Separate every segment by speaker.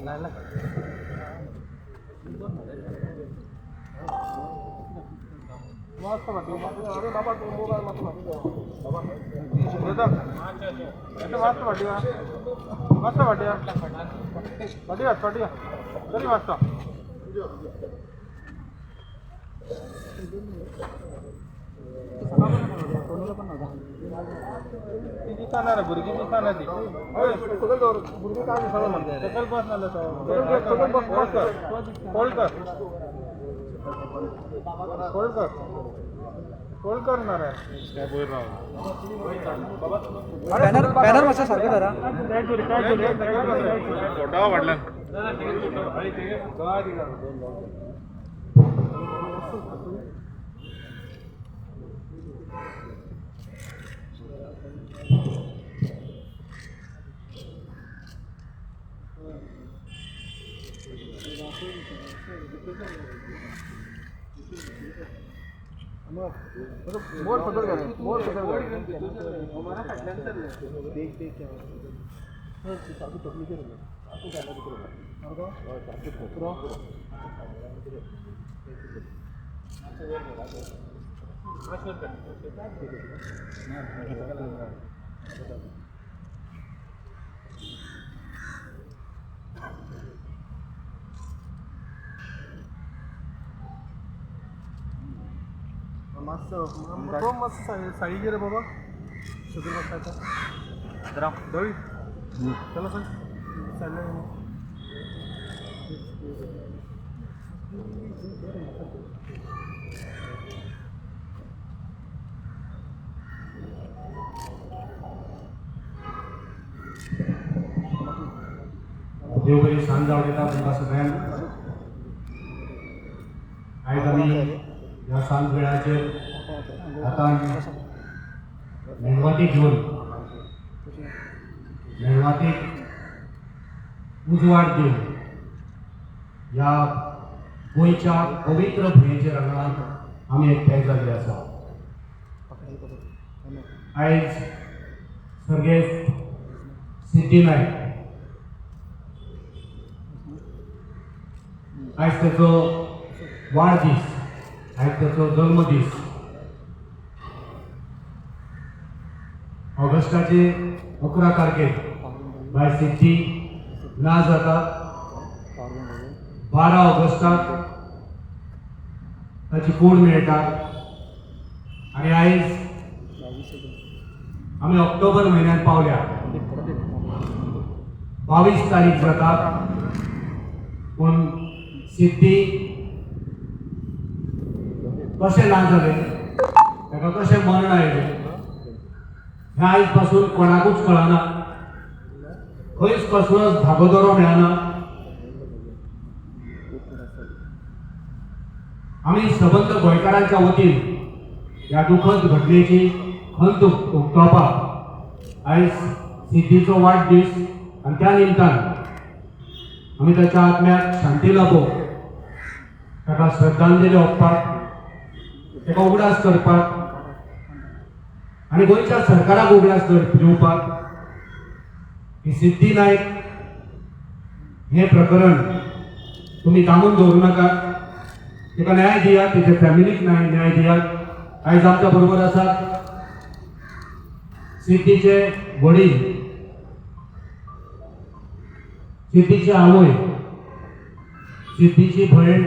Speaker 1: Banner banner मातसो सारको धरा.
Speaker 2: फोटो वाडल्यान.
Speaker 1: मोर सकयल घाल, मोर सकयल घाल.
Speaker 2: मातसो मातसो साडी रे बाबा, सकयल बसपाचा धवी चला सांग चालले.
Speaker 3: देव बरी सांज जावं येता तुमकां सगळ्यांक. आयज आमी ह्या सांज वेळाचेर हातान मेणवाती घेवन मेणवातीक उजवाड दिवन ह्या गोंयच्या पवित्र भुंयेचेर हांगा आमी एकठांय जाल्ले आसा. आयज सर्गेस्त सिद्धी नायक, आयज तेचो वाडदीस, आयज तेचो जल्मदीस. ऑगस्टाचे 11 तारखेर बाय सिद्धी ना जाता. 12 ऑगस्टाक ताची कूड मेळटा आनी आयज आमी ऑक्टोबर म्हयन्यांत पावल्या. 22 तारीख जाता, पूण सिद्धी कशें ना जालें, ताका कशें मरण आयलें हें आयज पासून कोणाकूच कळना. खंयच कसलोच धागो दोरो मेळना. आमी सबंद गोंयकारांच्या वतीन ह्या दुखद घटनेची खंत उक्तावपाक आयज सिद्धीचो वाडदीस आनी त्या निमतान आमी ताच्या आत्म्याक शांती लाभो, ताका श्रद्धांजली ओंपपाक, ताका उगडास करपाक आनी गोंयच्या सरकाराक उगडास दिवपाक की सिद्धी नायक हें प्रकरण तुमी दामून दवरूं नाकात, ताका न्याय दियात, तेच्या फॅमिलीक न्याय दियात. आयज आमच्या बरोबर आसात सिद्धीचे वडील, सिद्धीची आवय, सिद्धीची भयण,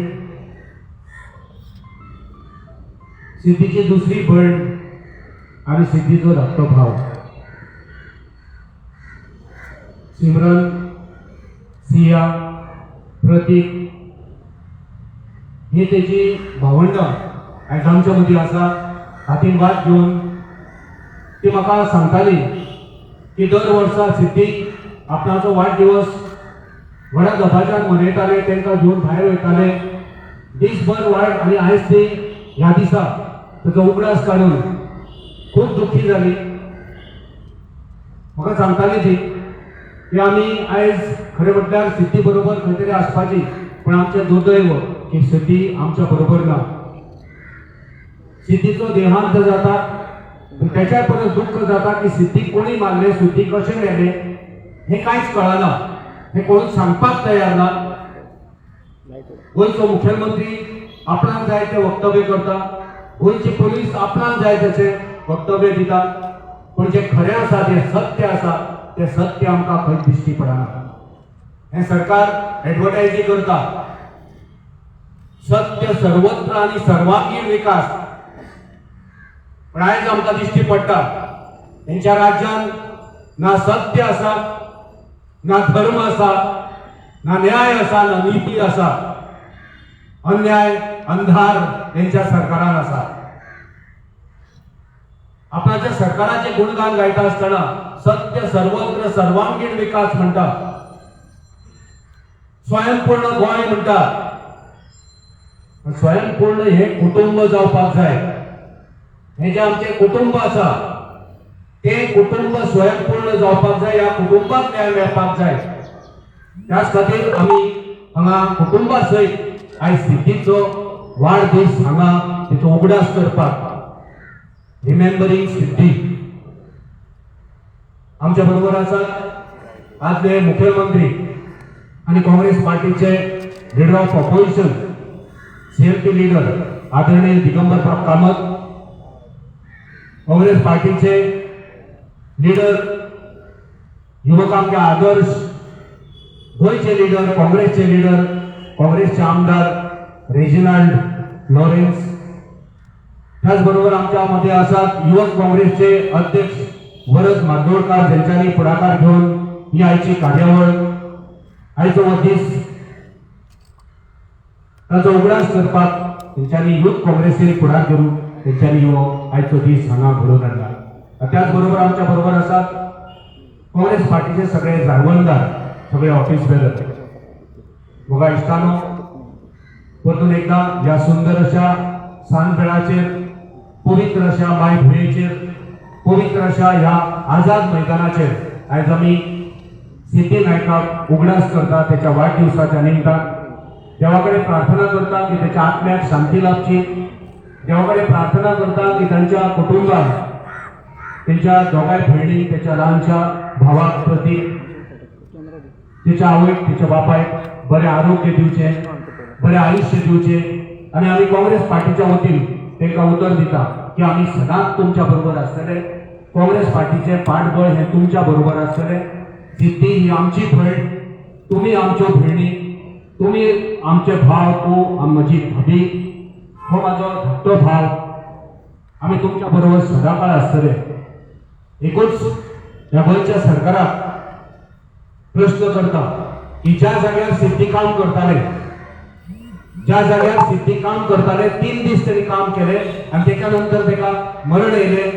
Speaker 3: सिद्धीची दुसरी भयण आनी सिद्धीचो धाकटो भाव सिमरन, सिया, प्रतीक ही तेची भावंडां आयज आमच्या मदीं आसा. हातीन वात घेवन ती म्हाका सांगताली की दर वर्सा सिद्धी आपणाचो वाडदिवस व्हडा दबाज्यान मनयताले, तांकां घेवन भायर वयताले दीसभर वाड. आनी आयज ती ह्या दिसा ताचो उगडास काडून खूब दुख्खी जाली. म्हाका सांगताली ती की आमी आयज खरें म्हटल्यार सिद्धी बरोबर खंय तरी आसपाची, पण आमचें दुर्दैव की सिद्धी आमच्या बरोबर ना. सिद्धीचो देहांत जाता, त्याच्या परस दुख्ख जाता की सिद्धी कोणी मारले, सिद्धी कशें मेले हें कांयच कळना. हें कोण सांगपाक तयार ना. गोंयचो मुखेलमंत्री आपणाक जाय तें वक्तव्य करता, गोंयची पुलीस आपणाक जाय तशें वक्तव्य दिता, पूण जें खरें आसा, जें सत्य आसा, तें सत्य आमकां खंय दिश्टी पडना. हें सरकार एडवर्टायजींग करता, सत्य, सर्वत्र आनी सर्वांगीण विकास. पण आयज आमकां दिश्टी पडटा, हेंच्या राज्यान ना सत्य आसा, ना धर्म आसा, ना न्याय आसा, ना नीती आसा. अन्याय, अंधार हेंच्या सरकारान आसा. आपणाच्या सरकाराचे गुणगान गायता आसतना सत्य, सर्वत्र, सर्वांगीण विकास म्हणटा, स्वयंपूर्ण गोंय म्हणटा. स्वयंपूर्ण हे कुटुंब जावपाक जाय. हे जे आमचे कुटुंब आसा, ते कुटुंब स्वयंपूर्ण जावपाक जाय. ह्या कुटुंबाक न्याय मेळपाक जाय. त्याच खातीर आमी हांगा कुटुंबा सयत आयज सिद्धीचो वाडदीस हांगा तेचो उगडास करपाक, रिमेंबरींग सिद्धी. आमच्या बरोबर आसात आदले मुखेलमंत्री आणि काँग्रेस पार्टीचे leader of opposition, CLP leader आदरणीय दिगंबर कामत, काँग्रेस पार्टीचे लीडर, युवकांचे आदर्श, गोंयचे लीडर, काँग्रेसचे लीडर, काँग्रेसचे आमदार रेजिनाल्ड लॉरेन्स. त्याचबरोबर आमच्या मध्ये आसात युवक काँग्रेसचे अध्यक्ष वरद मार्दोळकार, ज्यांच्यानी पुढाकार घेवन ही आयची कार्यावळ, आयचो हो दीस, ताचो उगडास करपाक तेंच्यांनी युथ काँग्रेसीन फुडार घेवन तेंच्यांनी हो आयचो दीस हांगा घडोवन हाडला. त्याच बरोबर आमच्या बरोबर आसात काँग्रेस पार्टीचे सगळे जाळवणदार, सगळे ऑफिस बेरर. बघा इश्टानो, परतून एकदा ह्या सुंदर अशा सांजवेळाचेर, पवित्र अशा मायभुंयेचेर, पवित्र अशा ह्या आझाद मैदानाचेर आयज आमी सिद्धी नायकाक उगडास करता. त्याच्या वाडदिवसाच्या निमतान देवा कडेन प्रार्थना करता की त्याच्या आत्म्याक शांती लाभची. देवा कडेन प्रार्थना करता की तांच्या कुटुंबाक, त्यांच्या दोगांय भयणी, त्याच्या ल्हानशा भावाक प्रती, तिच्या आवयक, तिच्या बापायक बरें आरोग्य दिवचें, बरें आयुश्य दिवचें. आनी आमी काँग्रेस पार्टीच्या वतीन तांकां उतर दिता की आमी सदांच तुमच्या बरोबर आसतले. काँग्रेस पार्टीचें पाठबळ हें तुमच्या बरोबर आसतलें. सिद्धी ही आमची भयण, तुमी आमच्यो भयणी, तुमी आमचे भाव. तूं म्हजी भाभी, हो म्हाजो धाकटो भाव. आमी तुमच्या बरोबर सदांकाळ आसतले. एकूच ह्या गोंयच्या सरकाराक प्रश्न करता की ज्या जाग्यार सिद्धी काम करताले, ज्या जाग्यार सिद्धी काम करताले, 3 दीस त्यांनी काम केले आणि त्याच्या नंतर तेका मरण येयले.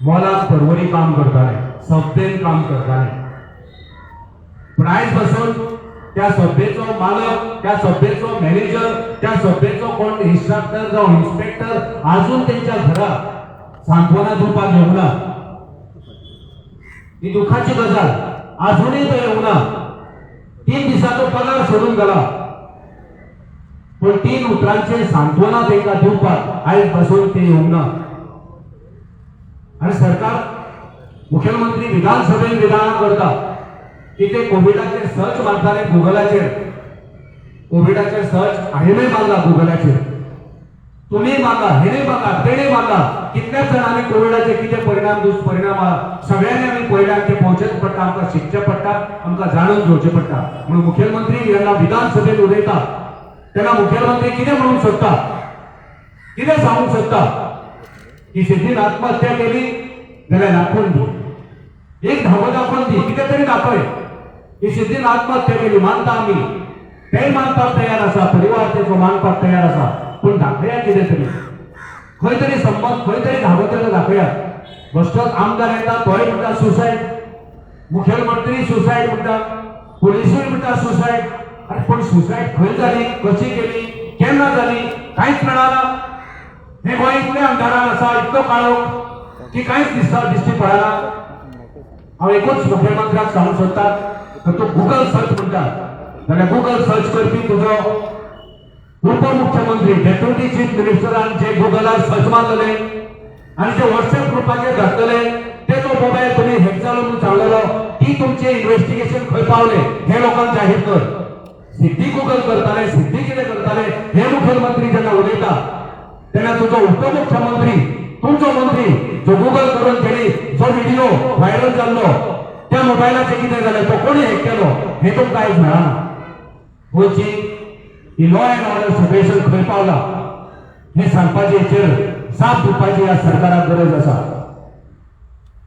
Speaker 3: मॉलात परवरी काम करताले, सबवेन काम करताले. पण आयज पासून त्या सबवेचो मालक, त्या सबवेचो मॅनेजर, त्या सबवेचो कोण इन्स्ट्रक्टर जावं इन्स्पेक्टर अजून त्यांच्या घरा सांत्वना दिवपाक येवना. ही दुःखाची गजाल. अजूनही तो येवना. 3 दिसाचो पगार सोडून गेला, पण तीन उतरांचे सांत्वना तांकां दिवपाक आयज पासून ते येवंक ना. आणि सरकार, मुखेलमंत्री विधानसभेत विधानां करता की ते कोविडाचेर सर्च मारताले गुगलाचेर. कोविडाचेर सर्च हांवें मारला गुगलाचेर, तुम्ही मारला, हेणे मारला, तेणे मारला. कितल्याच जाणांनी कोविडाचे कितें परिणाम, दुष्परिणाम आहा, सगळ्यांनी आमी पळयले. आमचे पळोवचेच पडटा, आमकां शिकचें पडटा, आमकां जाणून घेवचें पडटा. म्हणून मुखेलमंत्री जेन्ना विधानसभेत उलयता तेन्ना मुखेलमंत्री कितें म्हणूंक सोदता, कितें सांगूंक सोदता की सिद्धीन आत्महत्या केली जाल्यार दाखोवन दी, एक धावो दाखोवन दी, कितें तरी दाखय की सिद्धीन आत्महत्या केली. मानता आमी, तेय मानपाक तयार आसा, परिवार तेचो मानपाक तयार आसा, पूण दाखया कितें तरी, खंय तरी संबंद, खंय तरी धागो तेजो दाखयात. बश्टोच आमदार येता, तोय म्हणटा सुसायड, मुखेलमंत्री सुसायड म्हणटा, पोलिसूय म्हणटा सुसायड. अरे, पण सुसायड खंय जाली, कशी केली, केन्ना जाली, कांयच मेळना. हे गोंय इतलें अंधारान आसा, इतलो काळोख की कांयच दिसता दिश्टी पडना. हांव एकूच मुखेलमंत्र्याक सांगूंक सोदता, तर तूं गुगल सर्च म्हणटा जाल्यार गुगल सर्च करपी तुजो उपमुख्यमंत्री, डेप्युटी चीफ मिनिस्टरान जे गुगलार सर्च मारलेले आणि जे व्हॉट्सएप ग्रुपाचेर घातलेले, तेचो मोबायल तुमी हॅक जालो म्हणून सांगलेलो, ती
Speaker 4: तुमचे इन्व्हेस्टिगेशन खंय पावले हे लोकांक जाहीर कर. सिद्धी गुगल करताले, सिद्धी कितें करताले हे मुखेलमंत्री जेन्ना उलयता तेन्ना तुजो उपमुख्यमंत्री, तुमचो मंत्री जो गुगल करून तेणी जो व्हिडिओ व्हायरल जाल्लो त्या मोबायलाचें कितें जालें, तो कोणी हॅक केलो हें तुमकां आयज मेळना. गोंयची ही लॉ अँड ऑर्डर सिच्युएशन खंय पावला हें सांगपाची, हेचेर जाप दिवपाची ह्या सरकाराक गरज आसा.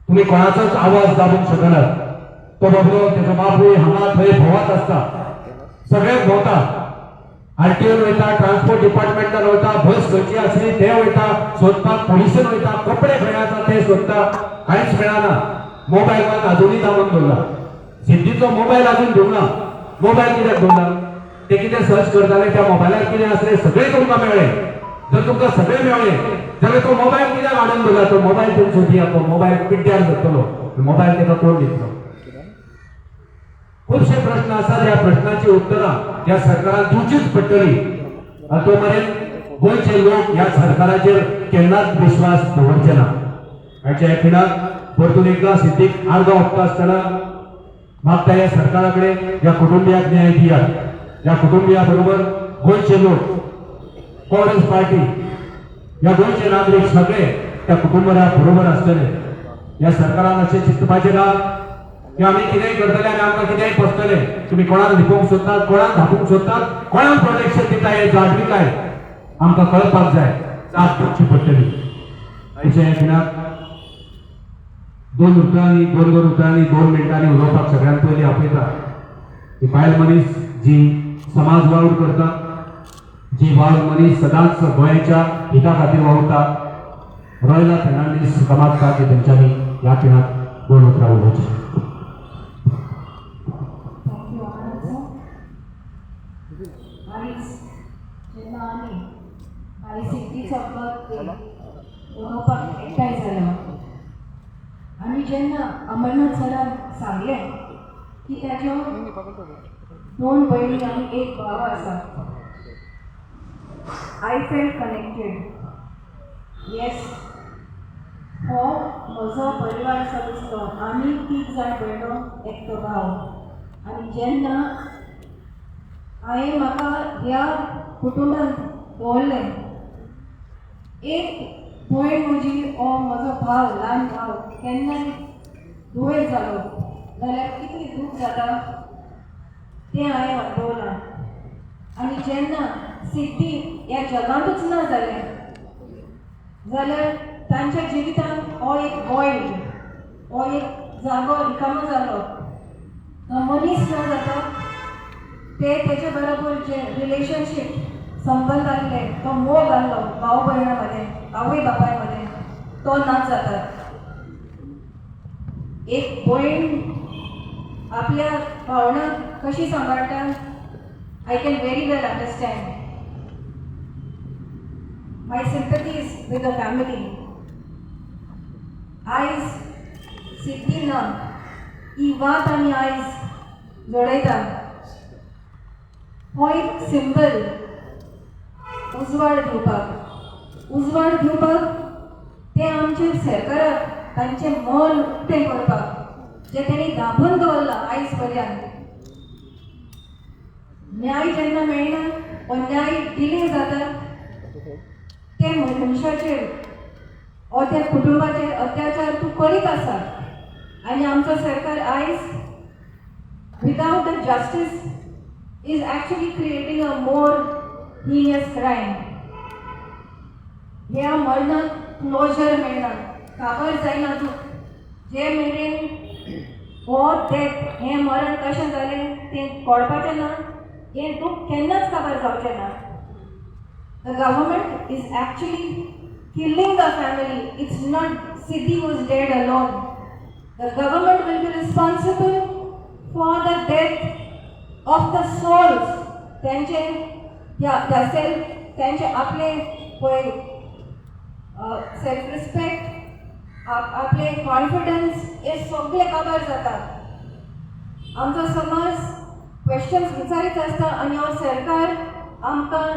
Speaker 4: तुम्ही कोणाचोच आवाज दाबूंक शकनात. तो बाबलो, तेजो बापूय हांगा थंय भोंवत आसता, सगळ्याक भोंवता, आरटीओन वयता, ट्रान्सपोर्ट डिपार्टमेंटान वयता, बस खंयची आसली ते वयता सोदपाक, पोलिसान वयता, कपडे खंय आसा ते सोदता, कांयच मेळना. मोबायल मात अजुनूय दामून दवरला. सिद्धीचो मोबायल अजून दिवना. मोबायल कित्याक दवरला? ते कितें सर्च करताले, त्या मोबायलार कितें आसलें सगळें तुमकां मेळ्ळें. जर तुमकां सगळें मेळ्ळें जाल्यार तो मोबायल कित्याक हाडून दवरला? तो मोबायल तुमी सोदया. तो मोबायल पिड्ड्यार जातलो. मोबायल ताका कोण दितलो? खुबशे प्रश्न आसात. ह्या प्रश्नाची उत्तरां ह्या सरकारान दिवचीच पडटली आनी तो मेरेन गोंयचे लोक ह्या सरकाराचेर केन्नाच विश्वास दवरचे ना. आयच्या ह्या खिणाक परतून एकदां सिद्दीक आर्गां ओंपता आसतना मागता ह्या सरकारा कडेन, ह्या कुटुंबियाक न्याय दियात. ह्या कुटुंबिया बरोबर गोंयचे लोक, काँग्रेस पार्टी, ह्या गोंयचे नागरीक सगळे त्या कुटुंबा बरोबर आसतले. ह्या सरकारान अशें चिंतपाचें ना की आमी कितेंय करतले आनी आमकां कितेंय पचतलें. तुमी कोणाक लिपोवंक सोदतात, कोणाक धापूंक सोदतात, कोणाक प्रोटेक्शन दिता हे जाणविकाय आमकां कळपाक जाय, जाप दिवची पडटली. आयच्या ह्या खिणाक दोन उतरांनी, दोन दोन उतरांनी, 2 मिनटांनी उलोवपाक सगळ्यांत पयलीं आपयता ही बायल मनीस जी समाज वावर करता, जी बायल मनीस सदांच गोंयच्या हिता खातीर वावुरता, रॉयला फेर्नांडीस मागता की तेंच्यांनी ह्या खिणाक दोन उतरां उलोवची.
Speaker 5: Thank you Anand sir. आयज जेन्ना आमी आयज सिद्धीचो बर्थडे मनोवपाक एकठांय जाला आनी जेन्ना अमरनाथ सरान सांगलें की ताच्यो दोन भयणी आनी एक भाव आसा, I felt connected. Yes, हो म्हजो परिवार आसा तसलो. आमी तीग जाण भयणो, एकटो भाव. आनी जेन्ना हांवें म्हाका ह्या कुटुंबांत दवरलें, एक भयण म्हजी ओ म्हजो भाव, ल्हान भाव केन्नाय दुयेंत जालो जाल्यार कितलें दूख जाता तें हांवें अणभवलां. आनी जेन्ना सिद्धी ह्या जगांतूच ना जालें जाल्यार तांच्या जिवितांत हो एक वॉयड, हो एक जागो रिकामो जालो. तो मनीस ना जाता, ते तेजे बरोबर जे रिलेशनशीप संबंद आहले, तो मोग आहलो भाव भयणा मदें, आवय बापाय मदें, तो नाच जाता. एक भयण आपल्या भावणाक कशी सांबाळटा, I can very well understand. My sympathies with the family. आयज सिद्धी ना, ही वात आमी आयज जळयता. हो एक सिंबल उजवाड दिवपाक, उजवाड दिवपाक ते आमचे सरकाराक तांचें मन उक्तें करपाक, जें तेणी दाबून दवरलां आयज पर्यंत. न्याय जेन्ना मेळना वो न्याय डिले जाता, ते मनशाचेर वो त्या कुटुंबाचेर अत्याचार तूं करीत आसा. आनी आमचो सरकार आयज without the justice is actually creating a more heinous crime. ह्या मरणाक क्लोजर मेळना, काबर जायना तूं जे मेरेन हो डेथ, हें मरण कशें जालें तें कळपाचें ना, हें दूख केन्नाच काबार जावचें ना. The government is actually killing the family. It's not Siddhi who is dead alone. The government will be responsible for the death of the souls. त्यांचे त्या सेल्फ, त्यांचे आपले पळय सेल्फ रिस्पेक्ट, आपले कॉन्फिडन्स हे सगळे काबार जातात. आमचो समाज क्वेश्चन्स विचारीत आसता आनी हो सरकार आमकां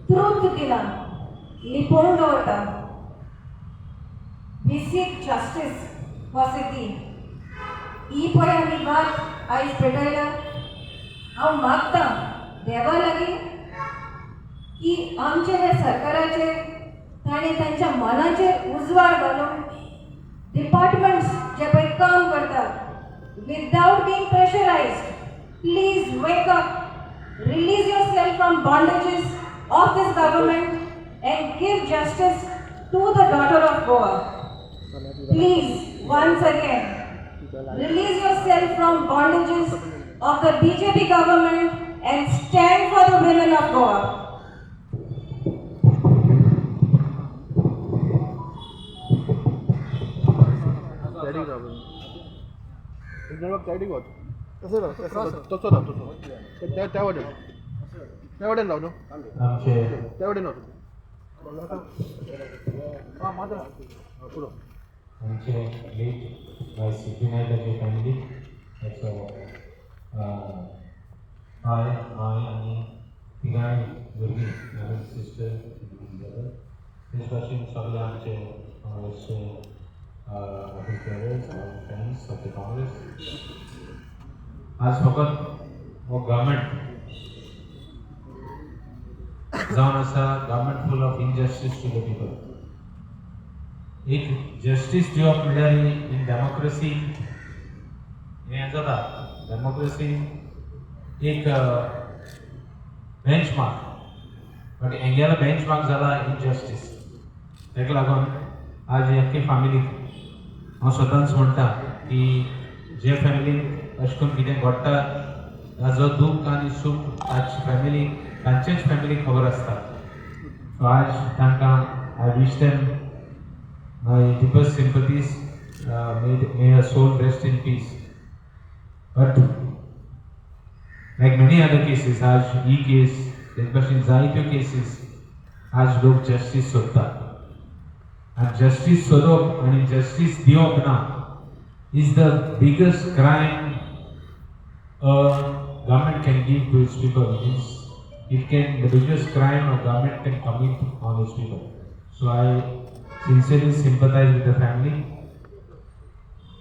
Speaker 5: ट्रूथ दिना, लिपोवन दवरता. We seek justice for Siddhi. ही पळय आमी वात आयज पेटयल्या. हांव मागतां देवा लागीं की आमचे हे सरकाराचे ताणें तांच्या मनाचेर उजवाड घालून डिपार्टमेंट्स जे पळय काम करतात without being pressurised, please wake up, release yourself from bondages of this government and give justice to the daughter of Goa. Please, once again, release yourself from bondages of the BJP government and stand for the women of Goa.
Speaker 2: सायडीक वच, तसो राव, तसो राव, तसो त्या त्या वाटेन, त्या वाटेन राव न्हू.
Speaker 4: आमचे
Speaker 2: त्या वाटेन राव पुरो.
Speaker 6: आमचे लेट बाय सिद्धी नायकाची फॅमिली, ताचो बाय, माय आनी तिगांय भुरगीं, सिस्टर, ब्रदर. तेच भाशेन सगळे आमचे काँग्रेसचे office bearers, friends of the Congress. आज फकत हो गव्हर्मेंट जावन आसा government full of injustice to the people. एक जस्टीस दिवप म्हणल्यार इन डेमोक्रेसी हें जाता. डेमोक्रेसी एक बेंचमार्क, बट हेंगेलो बेंचमार्क जाला इनजस्टीस. ताका लागून आज आख्खे फॅमिलीक हांव स्वताच म्हणटा की जे फॅमिलीन अशें करून कितें घडटा, ताजो दूख आनी सूख ताची फॅमिली, तांचेच फॅमिलीक खबर आसता. सो आज तांकां I wish them my deepest sympathies. May her soul rest in peace. But like many other cases, आज ही केस, तेच भाशेन जायत्यो केसीस, आज लोक जस्टीस सोदतात आनी जस्टीस सोदप आनी जस्टीस दिवप ना is the biggest crime a government can give to its people. Means it can the biggest crime a government can commit on its people. So I sincerely sympathize with the family.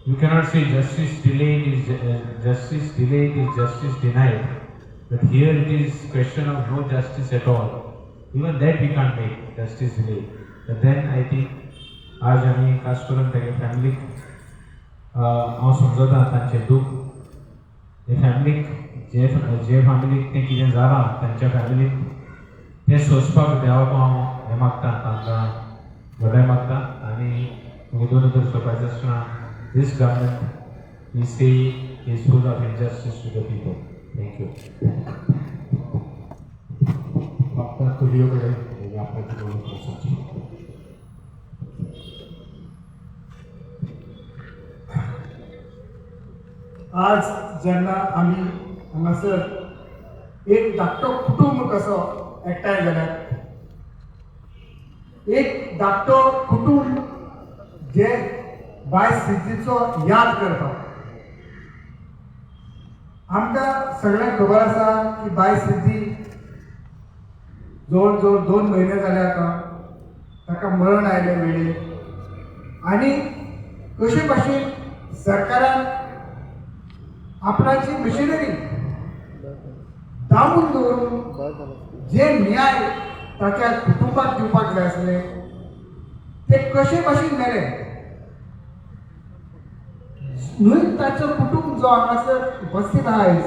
Speaker 6: You cannot say justice delayed is justice denied, but here it is question of no justice at all. Even that we can't make justice delayed. But then I think आज आमी खास करून तेगे फॅमिलीक, हांव समजता तांचें दूख. ते फॅमिलीक, जे जे फॅमिलीक तें कितें जालां तांच्या फॅमिलीक, तें सोंसपाक देवाक हांव हें मागता, तांकां बरें मागता. आनी दोन उतर सोंपायचें आसतना, this government we say is full of injustice to the people. Thank you.
Speaker 3: Doctor Tulio कडेन आपल्याची दोन प्रश्नाची.
Speaker 7: आज जेन्ना आमी हांगासर एक धाकटो कुटुंब कसो एकठांय जाल्यात, एक धाकटो कुटुंब जे बाय सिद्धीचो याद करपाक. आमकां सगळ्यांक खबर आसा की बाय सिद्धी जवळ जवळ 2 म्हयने जाले आतां ताका मरण आयलें वेळेर आनी कशे भाशेन सरकारान आपणाची मशिनरी दामून दवरून जे न्याय ताच्या कुटुंबाक दिवपाक जाय आसले ते कशे भाशेन मेले. न्हय ताचो कुटुंब जो हांगासर उपस्थित आहा आयज,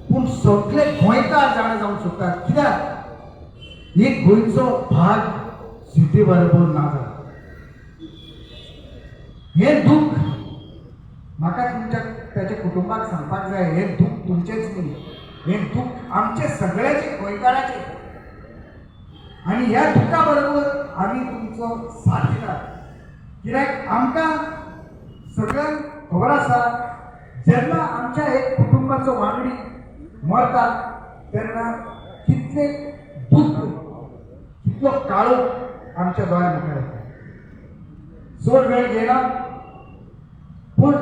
Speaker 7: पूण सगळे गोंयकार जाणा जावंक सोदतात, कित्याक एक गोंयचो भाग सिद्धी बरोबर ना जाला. हें दूख म्हाका तुमच्या ताच्या कुटुंबाक सांगपाक जाय. हें दूख तुमचेंच न्ही, हें दूख आमचें सगळ्याचें, गोंयकाराचें. आनी ह्या दुख्खा बरोबर आमी तुमचो साथ दितात, कित्याक आमकां सगळ्यांक खबर आसा, जेन्ना आमच्या एक कुटुंबाचो वांगडी मरता तेन्ना कितलें दूख, कितलो काळोख आमच्या दोळ्या मुखार येता. चड वेळ घेना, पूण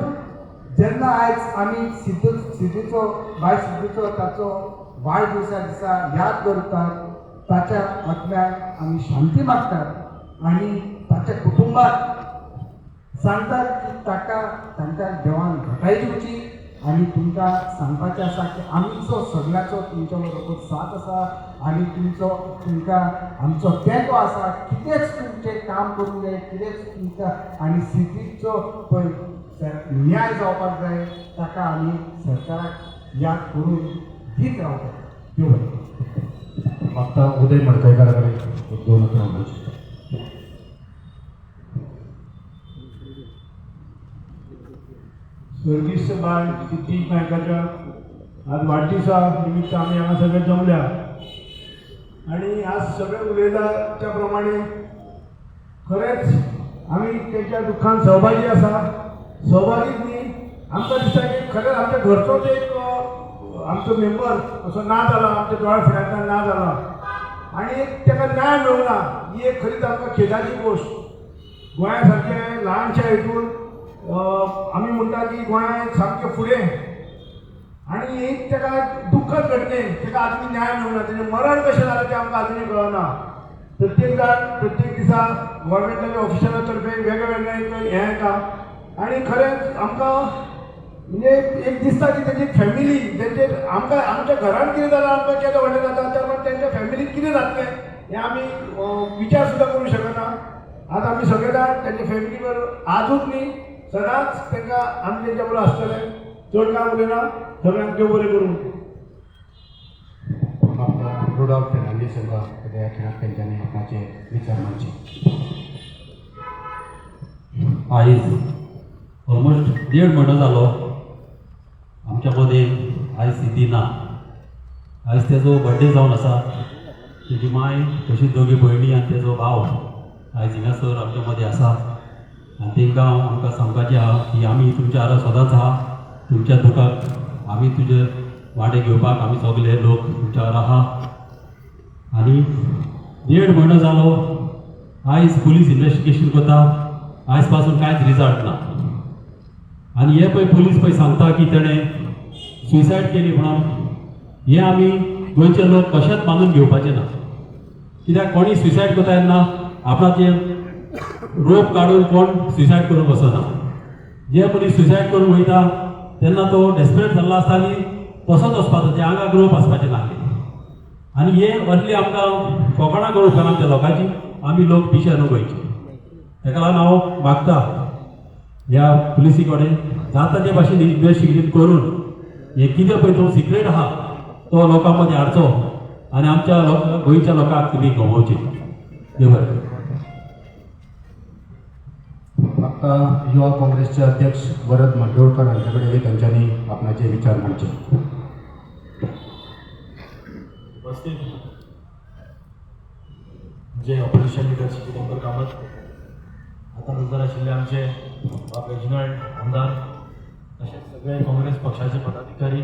Speaker 7: जेन्ना आयज आमी सिद्धू सिद्धूचो, बाय सिद्धूचो, ताचो वाडदिवसा दिसा याद करतात, ताच्या आत्म्याक आमी शांती मागतात आनी ताच्या कुटुंबाक सांगतात की ताका तांकां देवान घटाय दिवची. आनी तुमकां सांगपाचें आसा की आमचो सगळ्याचो तुमच्या बरोबर साथ आसा आनी तुमचो तुमकां आमचो तेंको आसा. कितेंच तुमचें काम करूंक जाय, कितेंच तुमकां आनी सिद्धीचो पळय न्याय जावपाक जाय, ताका आमी सरकाराक याद करून दीत रावता. देव बरें करूं.
Speaker 3: आतां उदय मडकयकारा कडेन एक दोन उतरां उलोवचीं.
Speaker 2: स्वर्गीस्त बाय सिद्धीश नायकाच्या आज वाडदिसा निमित्त आमी हांगा सगळे जमल्या आनी आज सगळे उलयला त्या प्रमाणे खरेंच आमी तेच्या दुख्खान सहभागी आसा. सहभागीच न्ही, आमकां दिसता की खरेंच आमच्या घरचोच एक आमचो मेंबर असो ना जाला, आमच्या दोळ्या फुड्यांतल्यान ना जाला आनी ताका न्याय मेळूंक ना, ही एक खरीच आमकां खेदाची गोश्ट. गोंया सारकें ल्हानशा हितून आमी म्हणटा की गोंय सामकें फुडें आनी एक ताका दुख्खद घटनेन ताका आजून न्याय मेळूंक ना. तेजें मरण कशें जालें तें आमकां आजुनूय कळना. प्रत्येक जाण प्रत्येक दिसा गव्हर्मेंटाच्या ऑफिसरा तर्फे वेगळे वेगळे एक हें येता आनी खरेंच आमकां म्हणजे एक दिसता की तेजी फॅमिली तेंचे आमकां आमच्या घरान कितें जालां, आमकां केदें व्हडलें जाता, त्या प्रमाणे तेंच्या फॅमिलीक कितें जातलें हें आमी विचार सुद्दां करूं शकना. आज आमी सगळे जाण तेंच्या फॅमिली बरोबर आजूच न्ही, सदांच तांकां आमी तेंच्या बरोबर आसतले. चड कांय उलयना, सगळ्यांक देव बरें करूं.
Speaker 3: आतां रुडॉल्फ फेर्नांडीस हांकां ह्या खिणाक तेंच्यांनी आपणाचे विचार मांडचे.
Speaker 8: आयज ऑलमोस्ट 1.5 म्हयनो जालो आमच्या मदीं आयज सिद्धी ना. आयज तेजो बड्डे जावन आसा. तेजी माय तशीच दोगी भयणी आनी तेजो भाव आयज हिंगासर आमच्या मदीं आसा आनी तेंकां आमकां सांगपाचें आहा की आमी तुमच्या आरा सदांच आहा. तुमच्या दुखाक आमी तुजे वांटे घेवपाक आमी सगले लोक तुमच्या आरा आहा. आनी 1.5 म्हयनो जालो आयज पुलीस इन्वेस्टिगेशन करता, आयज पासून कांयच रिजल्ट ना. आनी हे पळय पुलीस पळय सांगता की तेणें सुसायड केली म्हणून, हें आमी गोंयचे लोक कशेंच मानून घेवपाचें ना. कित्याक कोणी सुसायड करता तेन्ना आपणाचे रोप काडून कोण सुसायड करूंक वचना. जे मनीस सुसायड करूंक वयता तेन्ना तो डेस्परेट जाल्लो आसता आनी तसोच वचपाचो, ते आंगाक रोप आसपाचें नासलें. आनी हे असली आमकां कोंकणा करूंक उपकारना आमच्या लोकांची, आमी लोक पिशे न्हू गोंयचे. तेका लागून हांव मागता ह्या पुलिसी कडेन जाता ते भाशेन इन्वेस्टिगेशन करून हे कितें पळय तो सिक्रेट आहा तो लोकां मदीं हाडचो आनी आमच्या लोक गोंयच्या लोकांक तुमी गमोवचे. देव बरें करूं.
Speaker 3: आतां युवा काँग्रेसचे अध्यक्ष वरद माड्डोळकर हांचे कडेन तेंच्यांनी आपणाचे विचार मांडचे.
Speaker 9: उपस्थित जे ऑपोजिशन लिडर श्री दिगंबर कामत, आतां नजर आशिल्ले आमचे बाब रेजिनाल्ड आमदार, तशेंच सगळे काँग्रेस पक्षाचे पदाधिकारी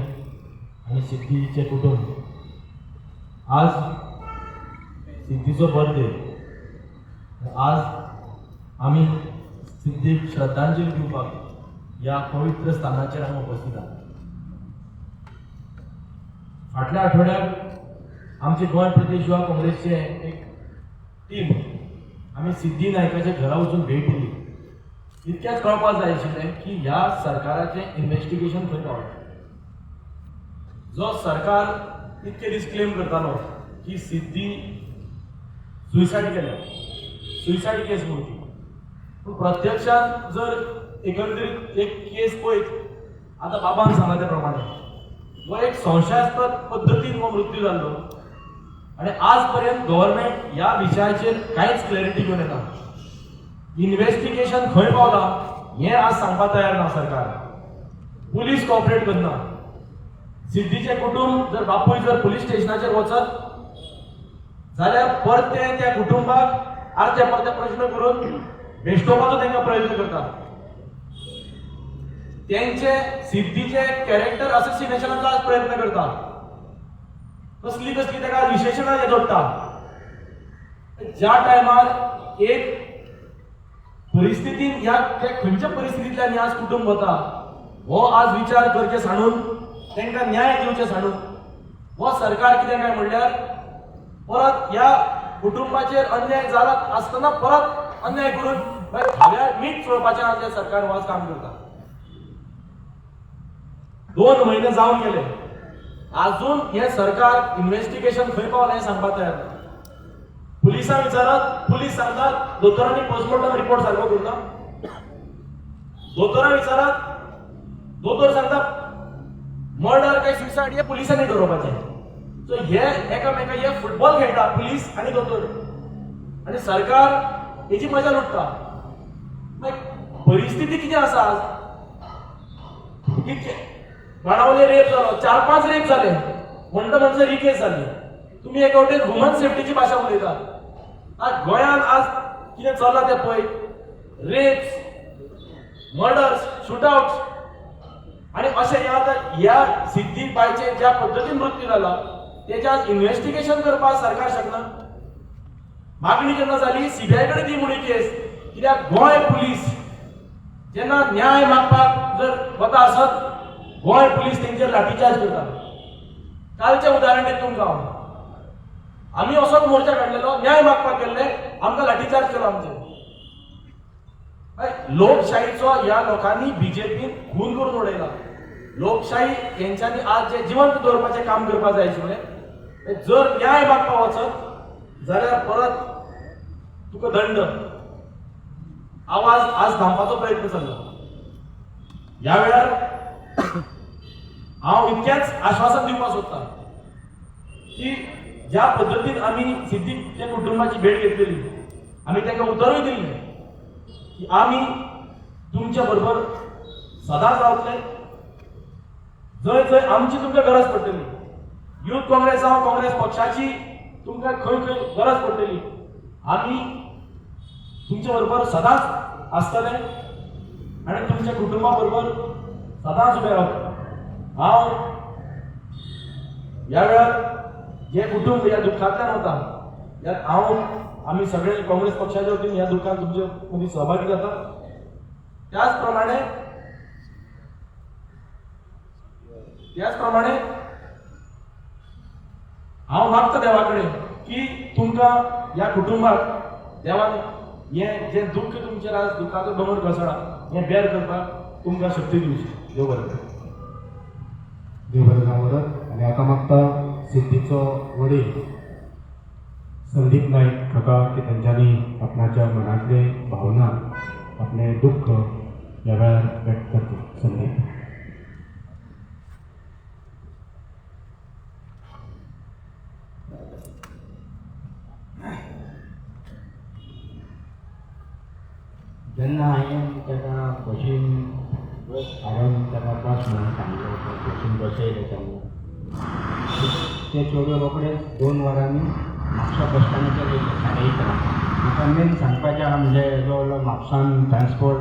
Speaker 9: आनी सिद्धीचे कुटुंब. आज सिद्धीचो बर्थडे, आज आमी सिद्धीक श्रद्धांजली दिवपाक ह्या पवित्र स्थानाचेर आमी उपस्थित आहात. फाटल्या आठवड्याक आमचे गोंय प्रदेश युवा काँग्रेसचे एक टीम आमी सिद्धी नायकाच्या घरा वचून भेट दिली. इतक्याच कळपाक जाय आशिल्लें की ह्या सरकाराचें इन्वेस्टिगेशन खंय पावलें. जो सरकार इतके दीस क्लेम करतालो की सिद्धी सुसायड केल्या, सुसायड केस म्हणून ती, पूण प्रत्यक्षांत जर एकंदरीत एक केस पळयत आतां बाबान सांगला त्या प्रमाणे हो एक संशयास्पद पद्दतीन हो मृत्यू जाल्लो आनी आज पर्यंत गव्हर्मेंट ह्या विशयाचेर कांयच क्लॅरिटी घेवन येना. इन्वेस्टिगेशन खंय पावला हें आज सांगपाक तयार ना सरकार. पुलीस कॉपरेट करना. सिद्धीचें कुटुंब जर बापूय जर पुलीस स्टेशनाचेर वचत जाल्यार परते त्या कुटुंबाक आरते परते प्रश्न करून बेश्टोवपाचो तांकां प्रयत्न करता. तेंचे सिद्धीचे कॅरेक्टर असोसिनेशनाचो आज प्रयत्न करता. कसली कसली ताका विशेशणां हे जोडटा. ज्या टायमार एक परिस्थितीन ह्या त्या खंयच्या परिस्थितींतल्यान आज कुटुंब वता हो आज विचार करचे सांडून तांकां न्याय दिवचे सांडून हो सरकार कितें काय म्हणल्यार परत ह्या कुटुंबाचेर अन्याय जाला आसतना परत अन्याय करून मागीर थाव्यार मीठ चोळपाचें आज हें सरकार आज काम करता. 2 म्हयने जावन गेले, आजून हें सरकार इन्व्हेस्टिगेशन खंय पावलें हें सांगपाक तयार ना. पुलिसांक विचारात, पुलीस सांगतात दोतोरांनी पोस्टमॉर्टम रिपोर्ट सारको करूंक ना. दोतोरां विचारात, दोतोर सांगता मर्डर काय सुसायड हे पुलिसांनी ठरोवपाचें. सो हे एकामेका हे फुटबॉल खेळटा पुलीस आनी दोतोर, आनी सरकार हेची मजा लुटता. मागीर परिस्थिती कितें आसा आज? बाणावले रेप जालो, 4-5 रेप जाले म्हणटा म्हणसर ही केस जाली. तुमी एका वटेन ह्युमन सेफ्टीची भाशा उलयता. आज गोंयांत आज कितें चल्लां तें पळय, रेप्स, मर्डर्स, शूटआउट्स आनी अशें हें आतां ह्या सिद्धी बायचे ज्या पद्दतीन मृत्यू जाला तेच्या आज इन्व्हेस्टिगेशन करपाक सरकार शकना. मागणी जेन्ना जाली सीबीआय कडेन दी म्हणून केस, कित्याक गोंय पुलीस जेन्ना न्याय मागपाक जर वता आसत गोंय पुलीस तेंचेर लाठीचार्ज करता. कालचें उदाहरण दिता तुमकां हांव. आमी असोच मोर्चा काडलेलो, न्याय मागपाक गेल्ले, आमकां लाठीचार्ज केलो आमचेर. लोकशाहीचो ह्या लोकांनी बीजेपीन खून करून उडयला. लोकशाही हेंच्यांनी आज जे जिवंत दवरपाचें काम करपाक जाय आशिल्लें, जर न्याय मागपाक वचत जाल्यार परत तुका दंड. आवाज आज धांपपाचो प्रयत्न चल्ला. ह्या वेळार हांव इतकेंच आश्वासन दिवपाक सोदता की ज्या पद्दतीन आमी सिद्दीकच्या कुटुंबाची भेट घेतलेली, आमी तांकां उतरूय दिल्लें की आमी तुमच्या बरोबर सदांच रावतले, जंय जंय आमची तुमकां गरज पडटली, युथ काँग्रेस जावं काँग्रेस पक्षाची तुमकां खंय खंय गरज पडटली, आमी तुमच्या बरोबर सदांच आसतले आनी तुमच्या कुटुंबा बरोबर सदांच उबे रावतले. हांव ह्या वेळार जे कुटुंब ह्या दुख्खांतल्यान वता, ह्या हांव आमी सगळे काँग्रेस पक्षाच्या वतीन ह्या दुख्खान तुमचे मदीं सहभागी जाता. त्याच प्रमाणे हांव मागता देवा कडेन की तुमकां ह्या कुटुंबाक देवान हें जें दुख्ख तुमचेर आज दुख्खाचो दोंगर कोसळ्ळा हें बेर करपाक तुमकां शक्ती दिवची. देव बरें करूं.
Speaker 3: देव बरें जावं. आनी आतां मागता सिद्धीचो वडील संदीप नायक हाका की तेंच्यांनी आपणाच्या मनांतले भावना, आपलें दुख्ख ह्या वेळार व्यक्त करचें. संदीप.
Speaker 10: जेन्ना हांवें ताका बशीन हाडून ताका बस म्हणून सांगलें, बशीन बसयलें तेन्ना ते चेडूं रोखडेच 2 वरांनी म्हापसा बस स्टँडाचेर येयलें 11:30. म्हाका मेन सांगपाचें आहा म्हणजे जो म्हापसान ट्रान्सपोर्ट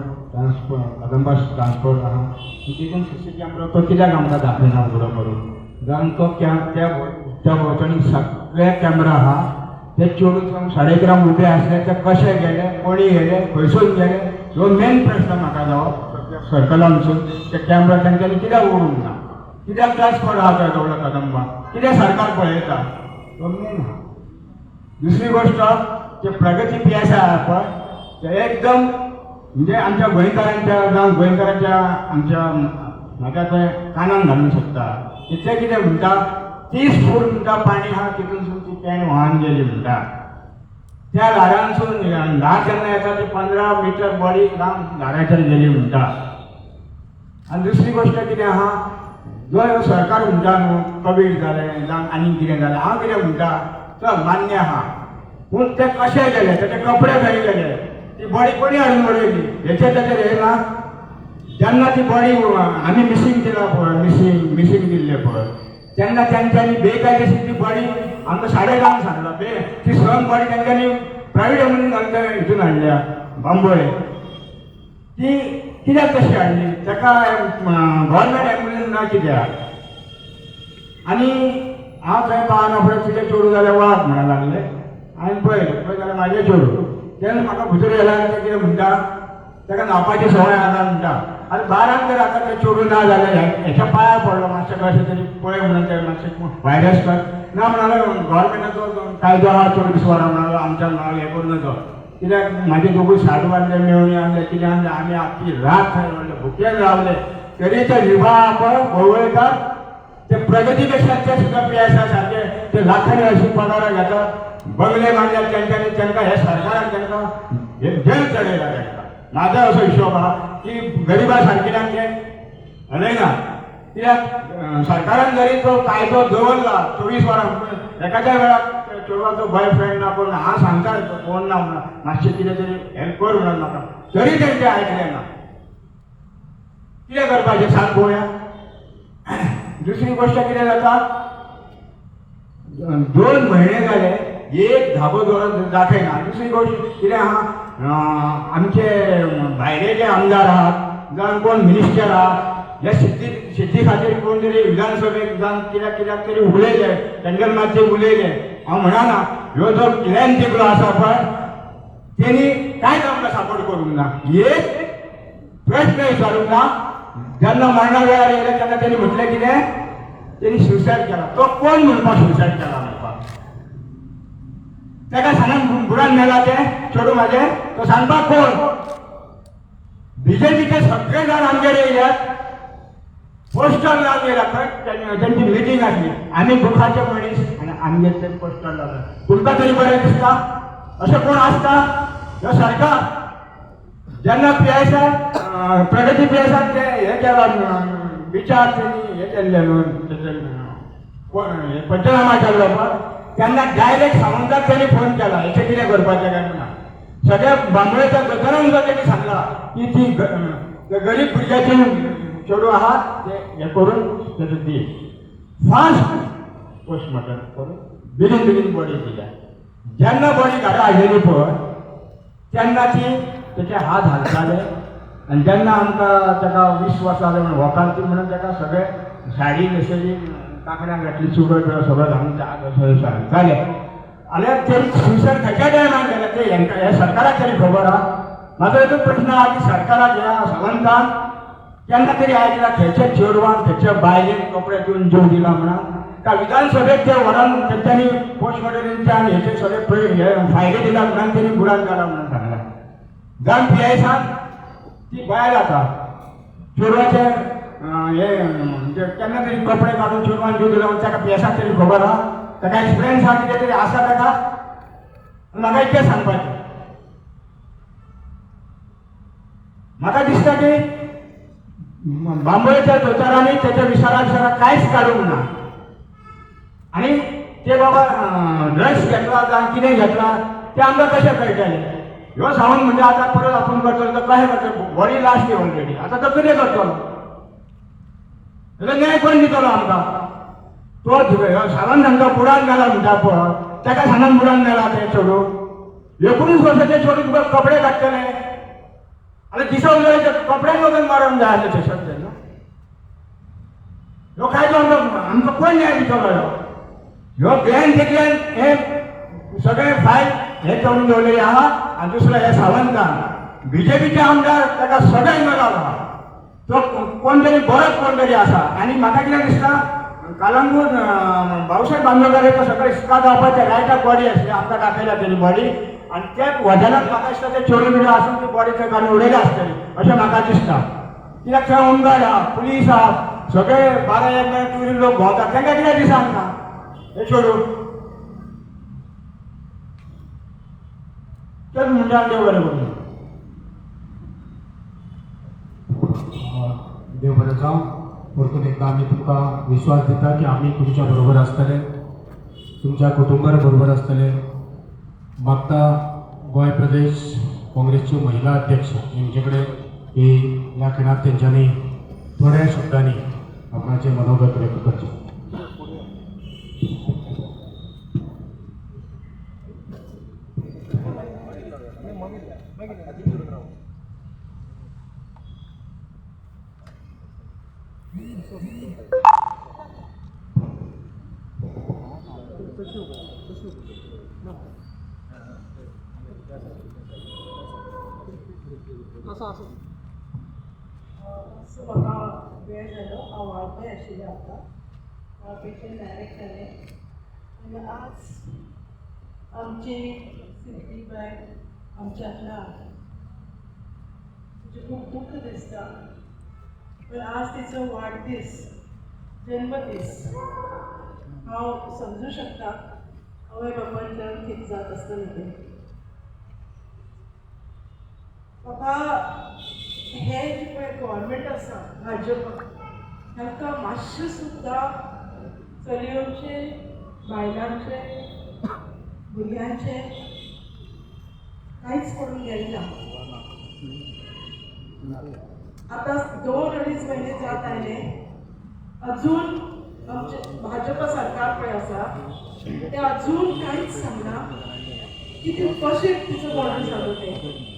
Speaker 10: कदंबा ट्रान्सपोर्ट आहा तितून सी सी कॅमरो तो कित्याक आमकां दाखयना उगडो करून, कारण तो त्या भोंवतणी सगळे कॅमरा आहा. ते चेडूं 11:30 उबे आसले ते कशे गेले, कोणी गेले, खंयसून गेले, हो मेन प्रश्न म्हाका जावो. सर्कलानसून ते कॅमरा तेंच्यांनी कित्याक उडूंक ना, कित्याक ट्रान्सपोर्ट आहा तो एदो कदंबा, कित्याक सरकार पळयता, तो मेन आहा. दुसरी गोश्ट ते प्रगती पी एस I आहा पळय, ते एकदम म्हणजे आमच्या गोंयकारांच्या जावं गोंयकारांच्या आमच्या म्हाका ते कानान घालूंक सोदता. ते कितें म्हणटा, 30 फूट म्हणटा पाणी आहा तितूनसून ती पेन व्हांवन गेली म्हणटा. त्या ल्हारांसून ल्हार जेन्ना येता ती 15 मिटर बॉडी लांब ल्हाराचेर गेली म्हणटा. आनी दुसरी गोश्ट कितें आहा, जो सरकार म्हणटा न्हू कोवीड जालें जावं आनीक कितें जालें, हांव कितें म्हणटा चल मान्य आहा, पूण ते कशे गेले, तेचे कपडे खंय गेले, ती बॉडी कोणी हाडून उडयली हेचेर तेचेर हे ना. जेन्ना ती बॉडी आमी मिसींग दिला पळय, मिसींग दिल्ले पळय, तेन्ना तेंच्यांनी बेकायदेशीर ती बॉडी आमकां 10:30 सांगला, ती सगळी बॉडी तेंच्यांनी प्रायवेट एम्बुलन्स घालून हितून हाडल्या बांबोळे. ती कित्याक तशी हाडली, ताका गव्हर्मेंट एम्बुलन्स ना कित्याक? आनी हांव थंय पावना फुडें तुजें चेडूं जाल्यार वळख म्हणूंक लागले. हांवें पळयलें, पळय जाल्यार म्हाजें चेडूं. तेन्ना म्हाका भितर येयला आनी तें कितें म्हणटा, ताका न्हांवपाची संवय आसा म्हणटा. आनी बारांक जर आतां तें चेडूं ना जाल्यार हेच्या पांयार पडलो, मातशें कशें तरी पळय म्हणून तें मातशें व्हायरस कर ना म्हणालो. गव्हर्मेंटाचो कायदो आहा 24 वरां म्हणालो, आमच्या म्हणालो हें करूं नजो, कित्याक म्हाजे दोगूय साडू आणले, मेवणी आणले, कितें आणले, आमी आख्खी रात थंय रावले, भुकेन रावले.
Speaker 11: तरी ते विभा पळय वळवळतात ते प्रगतीपेक्षा ते सुद्दां पी एस I सारखे ते लाखांनी अशी पगार घेतात, बंगले बांदल्यात तेंच्यांनी. तांकां हे सरकारान तांकां हे जेल चडयला तांकां. म्हाजो असो हिशोब आहा की गरिबा सारकिल्यांक ते हलयना, कित्याक सरकारान जरी तो कायदो दवरला 24 वरां, एकाद्या वेळार चेडवाचो बॉयफ्रेंड ना कोण हांव सांगता कोण ना म्हणून मातशें कितें तरी हेल्प कर म्हणून म्हाका, तरी तेंचें आयकलें ना. कितें करपाचें सांग पळोवया. दुसरी गोश्ट कितें जाता, 2 म्हयने जाले एक धाबो दवरून दाखयना. दुसरी गोश्ट कितें आहा, आमचे भायले जे आमदार आहात जावं कोण मिनिस्टर आहा, ह्या सिद्धी खातीर कोण तरी विधानसभेक जावं कित्याक कित्याक तरी उलयले, टेंडर मातशें उलयले. हांव म्हणना ह्यो जो प्लॅन जिखलो आसा पळय तेणी कांयच आमकां सपोर्ट करूंक ना, एक प्रश्न विचारूंक ना. जेन्ना मरणा वेळार येयले तेन्ना तेणी म्हटलें कितें, तेणी सुसायड केला. तो कोण म्हणपाक सुसायड केला म्हणपाक, ताका सांगान बुरान मेला तें चेडूं म्हाजें, तो सांगपाक कोण? बीजेपीचे सगळे जाण आमगेर येयल्यात, पोस्टर लावन येयला. खंय तेंची मिटींग आसली, आमी दुखाचे मनीस आनी आमगेर ते पोस्टर लावला. तुमकां तरी बरें दिसता अशें कोण आसता? ह्यो सरकार जेन्ना P S I Pragati P S I ते हे केला विचार, तेणी हे केल्ले न्हू पंचनामा केल्लो पळय, तेन्ना डायरेक्ट सावंताक तेणी फोन केला हेचें कितें करपाचें काय म्हणून. सगळ्या बांबोळेच्या गजालान सुद्दां तेणी सांगला की ती गरीब भुरग्याची चेडूं आहा ते हे करून तेजो दी फास्ट पोस्टमॉर्टम करून बेगीन बेगीन बॉडी दिल्या. जेन्ना बॉडी घरा हाडलेली पळय तेन्ना ती तेचे हात हालताले आनी जेन्ना आमकां ताका 20 वर्सां जालें म्हणून वोकालती म्हणून ताका सगळे साडी न्हेसयली, कांकणां घातली, चुडो बिडो सगळें घालून ते हात हालताले. जाल्यार ते सुसायड खंयच्या टायमार केलें ते हेंकां ह्या सरकाराक तरी खबर आहा. म्हाजो एकूच प्रश्न आहा की सरकाराक ह्या सावंतान केन्ना तरी आयकला खंयच्या चेडवान खंयच्या बायलेन कपडे दिवन जीव दिला म्हणून? काय विधानसभेक ते व्हरोन तेंच्यांनी पोस्टमॉर्टमाचे आनी हेचे सगळे हे फायदे दिला म्हणून तेणी बुरान घाला म्हणून सांगला. जावन पी एसान ती बायल आसा चेडवाचे हे म्हणजे केन्ना तरी कपडे काडून चेडवान जीव दिला म्हणून ताका पी एसाक तरी खबर आहा, ताका एक्सपिरियन्स आहा, कितें तरी आसा ताका. म्हाका इतकें सांगपाचें, म्हाका दिसता की बांबोळेच्या दोतोरांनी त्याच्या विचारा विचारा कांयच काडूंक ना आनी ते बाबा ड्रग्स घेतला जावं कितें घेतला तें आमकां कशें कळटलें? ह्यो सावंत म्हणजे आतां परत आपूण करतलो तर कशें करतलो? बॉडी लास्ट ऑलरेडी, आतां तो कितें करतलो? ताका न्याय कोण दितलो आमकां? तो सावंत तांकां बुडान घाला म्हणटा पळय, ताका सांगान बुडान घाला तें चेडूं 19 वर्साचें चेडूं तुका कपडे काडटले आनी दिसा उजवाडाचे कपड्यान वचून मारून जाय आसलें थंयसर तेन्ना. ह्यो कायदो आमकां आमकां कोण न्याय दितलो? ह्यो ह्यो ग्लॅन देखल्यान हे सगळे फायल हे करून दवरलेले आहा. आनी दुसरो हे सावंतान बीजेपीचे आमदार ताका सगळे मेळप आहा, तो कोण तरी बरोच कोण तरी आसा. आनी म्हाका कितें दिसता, कालंगूट भाऊसाहेब बांदोडकर तो सगळे इस्का जावपाचे रायटाक बॉडी आसली, आमकां दाखयल्या तेजी बॉडी, आनी ते वजनाक म्हाका दिसता ते चेडूं बिडू आसून ती बॉडी थंय काडून उडयल्या आसतली अशें म्हाका दिसता. कित्याक थंय होमगार्ड आहा, पुलीस आहा, सगळे 12-1 मेरेन टुरिस्ट लोक भोंवतात, तांकां कितें दिसना हे चेडूं? तेच म्हणटा देव बरें करूं.
Speaker 3: देव बरें जावं. परतून एकदां आमी तुमकां विश्वास दिता की आमी तुमच्या बरोबर आसतले, तुमच्या कुटुंबार बरोबर आसतले. मागता गोंय प्रदेश काँग्रेसच्यो महिला अध्यक्ष हेंचे कडेन की ह्या खिणाक तेंच्यांनी थोड्या शब्दांनी आपणाचें मनोगत व्यक्त करचें.
Speaker 5: सो म्हाका वेळ जालो, हांव वाळपय आशिल्लें आतां, वाळपयच्यान डायरेक्ट जालें. आनी आज आमची सिद्धी बाय आमच्यांत ना, म्हणजे खूब दुख्ख दिसता. पण आज तिचो वाडदीस, जन्मदीस. हांव समजू शकता आवय बापायच्यान कितें जात आसतलें तें. म्हाका हें जें पळय गव्हर्मेंट आसा भाजपा, तांकां मातशें सुद्दां चलयांचे, बायलांचे, भुरग्यांचे कांयच पडून गेलें ना. आतां 2-2.5 म्हयने जात आयले, अजून आमचें भाजपा सरकार पळय आसा तें अजून कांयच सांगना कितें कशें तिचो मर्डर जालो तें.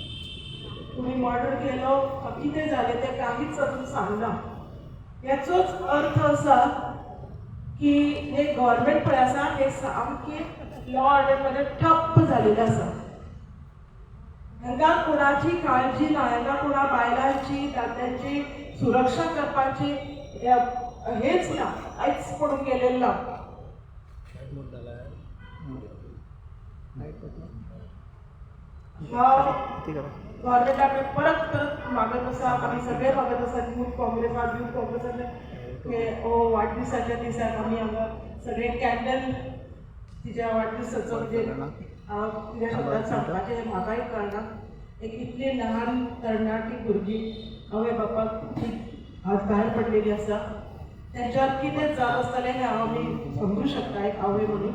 Speaker 5: तुमी मर्डर केलो कितें जालें तें कांयच अजून सांगना. हेचोच अर्थ आसा की हे गव्हर्मेंट पळय आसा हे सामकें लॉ ऑर्डर ठप्प जालेलें आसा. हांकां कोणाची काळजी ना, हांकां कोणा बायलांची दादल्यांची सुरक्षा करपाची हेच ना, कांयच पडून गेलेलें ना. हांव गव्हर्मेंटा कडेन परत परत मागत आसा, आमी सगळे मागत आसा यूथ काँग्रेस, आज यूथ काँग्रेसाचे हे वाडदिसाच्या दिसाक आमी हांगा सगळे कॅन्डल तिच्या वाडदिसाचो म्हणजे हांव कितें शब्दांत सांगपाचें हें म्हाकाय कळना. एक इतली ल्हान तरणाटी भुरगीं आवय बापाक ती आज भायर पडलेली आसा, तेंच्यार कितें जात आसतलें हें हांव आमी समजू शकता एक आवय म्हणून.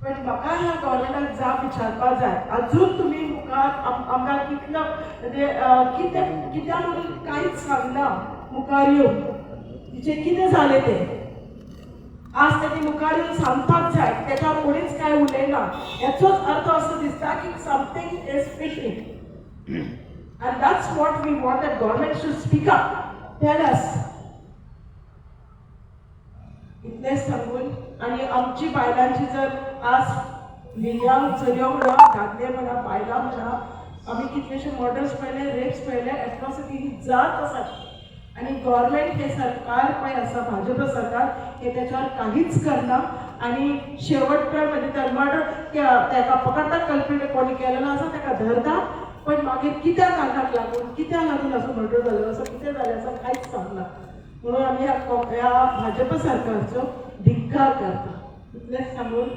Speaker 5: पण म्हाका ह्या गव्हर्मेंटाक जाप विचारपाक जाय. अजून तुमी मुखार आमकां कितलो म्हणजे कितें कित्याक म्हणून कांयच सांगना मुखार येवन तिचें कितें जालें तें. आज तेणी मुखार येवन सांगपाक जाय, तेका कोणीच कांय उलयना. हेचोच अर्थ असो दिसता की something is fishy and that's what we want, that government should speak up, tell us. इतलेंच सांगून आनी आमची बायलांची जर आज भुरग्यांक चलयो म्हणा दादले म्हणा बायलां म्हणा, आमी कितलेशे मर्डर्स पळयले, रेप्स पळयले, एट्रॉसिटी ही जात आसा. आनी गव्हर्मेंट हे सरकार पळय आसा भाजप सरकार हे तेच्यावर काहीच करना. आनी शेवट म्हणजे त्या मर्डर तेका पकडटा, कल्प्रीट कोणी केलेलो आसा तेका धरता, पण मागीर कित्या कारणाक लागून कित्याक लागून असो मर्डर जालो असो कितें जालें आसा कांयच सांगना. म्हणून आमी ह्या भाजप सरकारचो धिक्कार करता. इतलेंच सांगून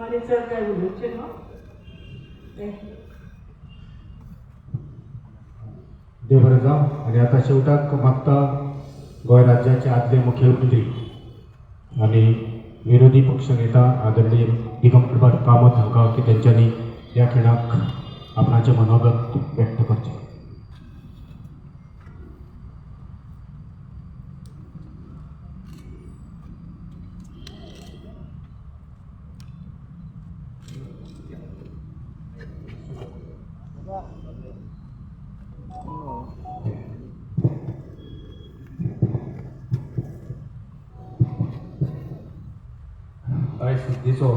Speaker 5: आनी चड काय उलोवचें ना. Thank you.
Speaker 3: देव बरें जावं. आनी आतां शेवटाक मागता गोंय राज्याचे आदले मुख्यमंत्री आनी विरोधी पक्ष नेता आदरणीय दिगंबर कामत हांकां की तेंच्यांनी ह्या खिणाक आपणाचें मनोगत व्यक्त करचें.
Speaker 8: आयज सिद्धीचो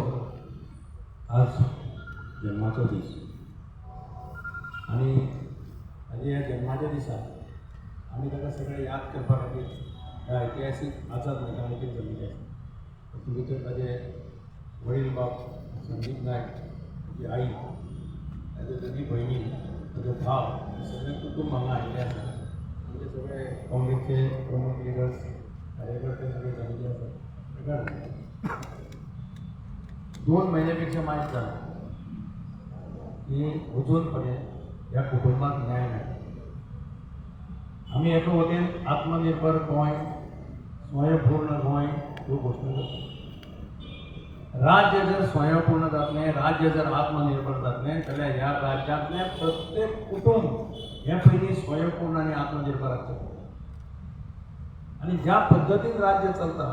Speaker 8: आज जन्माचो दीस आनी ताज्या ह्या जन्माच्या दिसा आमी ताका सगळें याद करपा खातीर ह्या ऐतिहासीक आझाद मैदानाचेर जमिल्ले आसा. तातूंत भितर ताजे वडील बाब संदीप नायक, ताजी आई, ताज्यो दोगी भयणी, ताजो भाव, सगळें कुटूंब हांगा आयिल्लें आसा. आमचे सगळे काँग्रेसचे प्रमुख लिडर्स, कार्यकर्ते सगळे जमिल्ले आसात.
Speaker 11: 2 म्हयन्या पेक्षा मायज जाला की अजून पर्यंत ह्या कुटुंबाक न्याय मेळना. आमी एका वटेन आत्मनिर्भर गोंय, स्वयंपूर्ण गोंय ह्यो घोशणा करता. राज्य जर स्वयंपूर्ण जातलें, राज्य जर आत्मनिर्भर जातलें जाल्यार ह्या राज्यांतलें प्रत्येक कुटुंब हें पयलीं स्वयंपूर्ण आनी आत्मनिर्भर आसचें. आनी ज्या पद्दतीन राज्य चलता,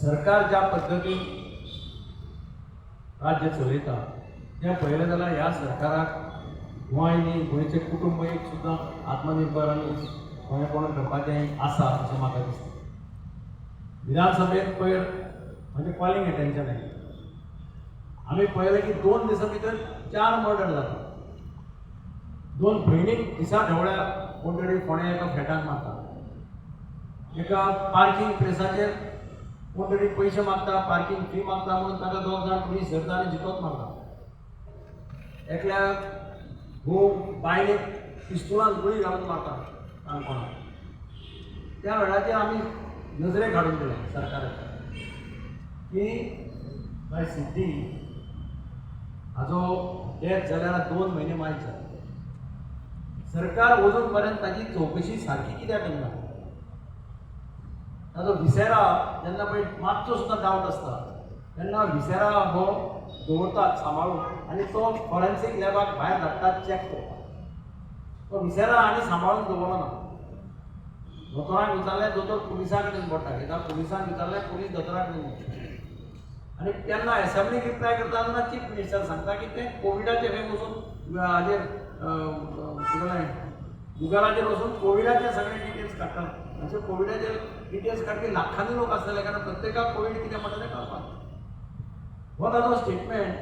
Speaker 11: सरकार ज्या पद्दतीन राज्य चलयता तें पळयलें जाल्यार ह्या सरकाराक गोंय न्ही, गोंयचें कुटुंब एक सुद्दां आत्मनिर्भर आनी स्वयंपूर्ण करपाचें आसा अशें म्हाका दिसता. विधानसभेंत पयर म्हणजे कॉलिंग एटेन्शन आयलें, आमी पळयलें की 2 दिसां भितर 4 मर्डर जाता. 2 भयणीक दिसा ढवळ्या कोण तरी फोंड्या एका फ्लॅटान मारता, एका पार्कींग प्लेसाचेर कोण तरी पयशे मागता, पार्कींग फी मागता म्हणून ताका 2 जाण पुलीस धरता आनी जितोच मारता. एकल्या घोव बायलेक पिस्तुलान गुळी घालून मारता काणकोणाक.
Speaker 1: त्या वेळाचेर आमी नजरेक हाडून दिलें सरकाराक की बाय सिद्धी हाजो डेथ जाल्यार 2 म्हयने मायज जाले. सरकार अजून पर्यंत ताजी चवकशी सारकी कित्याक करना? ताजो विसेरा जेन्ना पळय मातसो सुद्दां डावट आसता तेन्ना विसेरा हो दवरतात सांबाळून आनी तो फॉरेन्सीक लॅबाक भायर धाडटात चॅक करपाक. तो विसेरा आनी सांबाळून दवरलो ना. दोतोराक विचारलें, दोतोर पुलिसां कडेन बोट दाखयता, पुलिसांक विचारलें, पुलीस दोतोरा कडेन वता. आनी तेन्ना एसेंब्लीक रिप्लाय करता तेन्ना चीफ मिनिस्टर सांगता की तें कोविडाचेर खंय वचून हाजेर कितें गुगलाचेर वचून कोविडाचे सगळे डिटेल्स काडटा. अशे कोविडाचे डिटेल्स काडपी लाखांनी लोक आसतले, कारण प्रत्येकाक कोवीड कितें म्हणटा तें कळपाक. हो ताजो स्टेटमेंट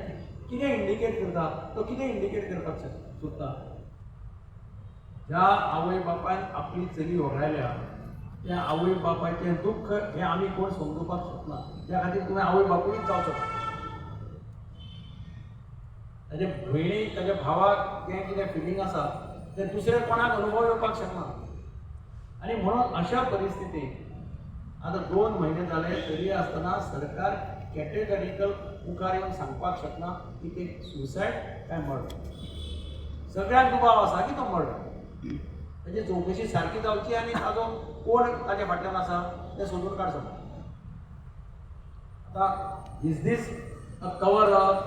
Speaker 1: कितें इंडिकेट करता, तो कितें इंडिकेट करपाक सोदता? ज्या आवय बापायन आपली चली वगडायल्या त्या आवय बापायचें दुख्ख हें आमी कोण समजुपाक शकना. त्या खातीर तुवें आवय बापूयच जावचो. ताजे भयणीक, ताज्या भावाक जें कितें फिलींग आसा तें दुसऱ्या कोणाक अनुभव येवपाक शकना. आनी म्हणून अशा परिस्थितीक आतां 2 म्हयने जाले तरी आसतना सरकार कॅटेगरिकल मुखार येवन सांगपाक शकना की ते सुसायड काय मर्डर. सगळ्यांक दुबाव आसा की तो मर्डर. ताजी चवकशी सारकी जावची आनी ताजो कोण ताज्या फाटल्यान आसा तें सोदून काडचो. आतां is this a cover up?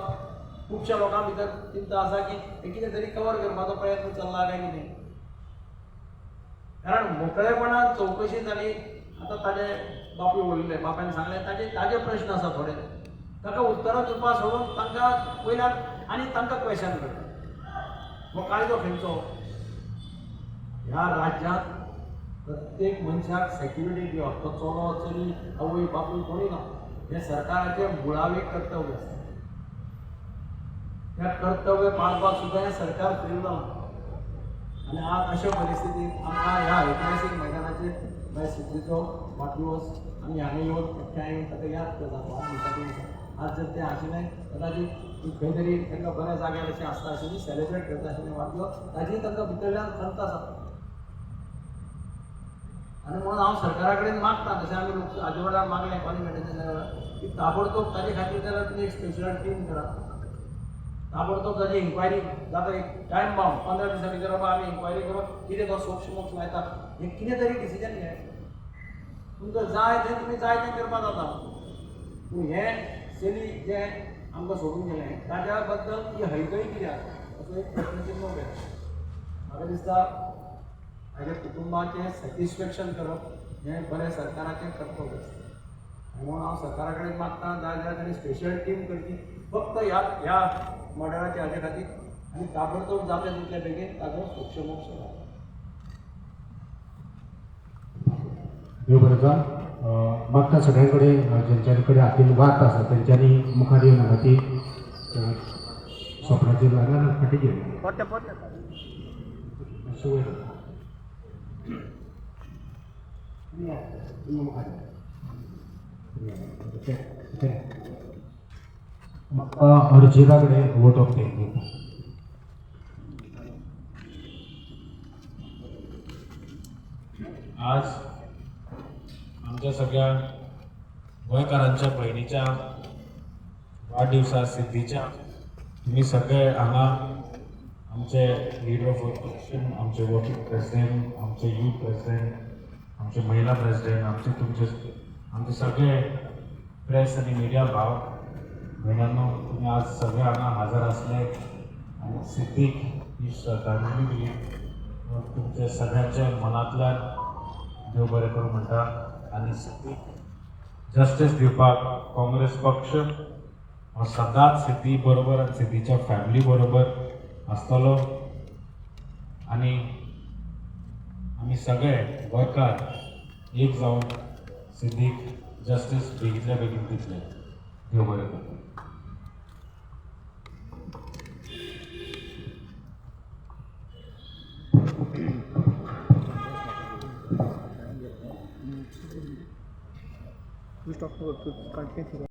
Speaker 1: खुबश्या लोकां भितर चिंता आसा की हें कितें तरी कवर करपाचो प्रयत्न चल्ला काय कितें. कारण मोकळेपणान चवकशी जाली. आतां ताजे बापूय उलयले, बापायन सांगलें ताजे ताजे प्रश्न आसा थोडे, ताका उत्तरां दिवपा सोडून तांकां वयल्यान आनी तांकां क्वेशन करता. हो कायदो खंयचो? ह्या राज्यांत प्रत्येक मनशाक सेक्युरिटी दिवप, तो चलो चली आवय बापूय कोणी ना, हें सरकाराचें मुळावें कर्तव्य आसा. त्या कर्तव्य पाळपाक सुद्दां हें सरकार फेल जालां. आनी आज अशा परिस्थितींत आमकां ह्या ऐतिहासीक मैदानाचेर बाय सिद्धीचो वाडदिवस आमी हांगा येवन एकठांय येवन ताका याद करतात वाडदिवसा दिसा. आज जर तें आशिल्लें कदाचीत खंय तरी तांकां बऱ्या जाग्यार अशें आसता आशिल्ली सेलेब्रेट करता आशिल्लें वाडदिवस, ताजी तांकां भितरल्यान खंत आसा. आनी म्हणून हांव सरकारा कडेन मागता, जशें आमी लोक हाजे वेळार मागलें कॉलिमेटाच्या वेळार की ताबडतोब ताजे खातीर जाल्यार तुमी एक स्पेशल टीम करा, ताबडतोब ताजी इन्क्वायरी जाता, एक टायम बाउंड 15 दिसां भितर बाबा आमी इन्क्वायरी करून कितें तो सोक्ष मोक्ष लायता, हें कितें तरी डिसिजन घे. तुमकां जाय तें तुमी जाय तें करपाक जाता, पूण हें चली जें आमकां सोडून गेलें ताज्या बद्दल ही हयगय कित्याक असो एक प्रश्नचिन्ह उबें. म्हाका दिसता हाज्या कुटुंबाचें सॅटिस्फॅक्शन करप हें बरें सरकाराचें कर्तव्य आसता. म्हणून हांव सरकारा कडेन मागता जाय जाल्यार तांणी स्पेशल टीम करची फक्त ह्या ह्या मर्डराच्या हाजे खातीर आनी ताबडतोब जाता तितले बेगीन ताजो सोक्षमोक्ष जाता.
Speaker 3: देव बरें कर. मागता सगळ्यां कडेन जेंच्या कडेन हातीन वात आसा तेंच्यांनी मुखार येवन हांगा ती सोपणाचेर लागना फाटीं घेवन मातशें वयर मुखार. म्हाका अर्जिता कडेन वोट ऑफ thank you.
Speaker 6: आज आमच्या सगळ्या गोंयकारांच्या भयणीच्या वाडदिवसा सिद्धीच्या तुमी सगळे हांगा आमचे लिडर ऑफ ऑपोजिशन, आमचे वर्किंग प्रेसिडेंट, आमचे यूथ प्रेसिडेंट, आमचे महिला प्रेसिडेंट, आमचे तुमचे आमचे सगळे प्रेस आनी मिडिया भाव भयणांनो, तुमी आज सगळे हांगा हजर आसले आनी सिद्धीक ही श्रद्धांजली दिली. तुमच्या सगळ्यांच्या मनांतल्यान देव बरें करूं म्हणटा आनी सिद्धीक जस्टीस दिवपाक काँग्रेस पक्ष हो सदांच सिद्धी बरोबर आनी सिद्धीच्या फॅमिली बरोबर आसतलो आनी आमी सगळे गोंयकार एक जावन सिद्धीक जस्टीस बेगींतल्या बेगीन दितले. देव बरें करूं.
Speaker 1: We talk about continue.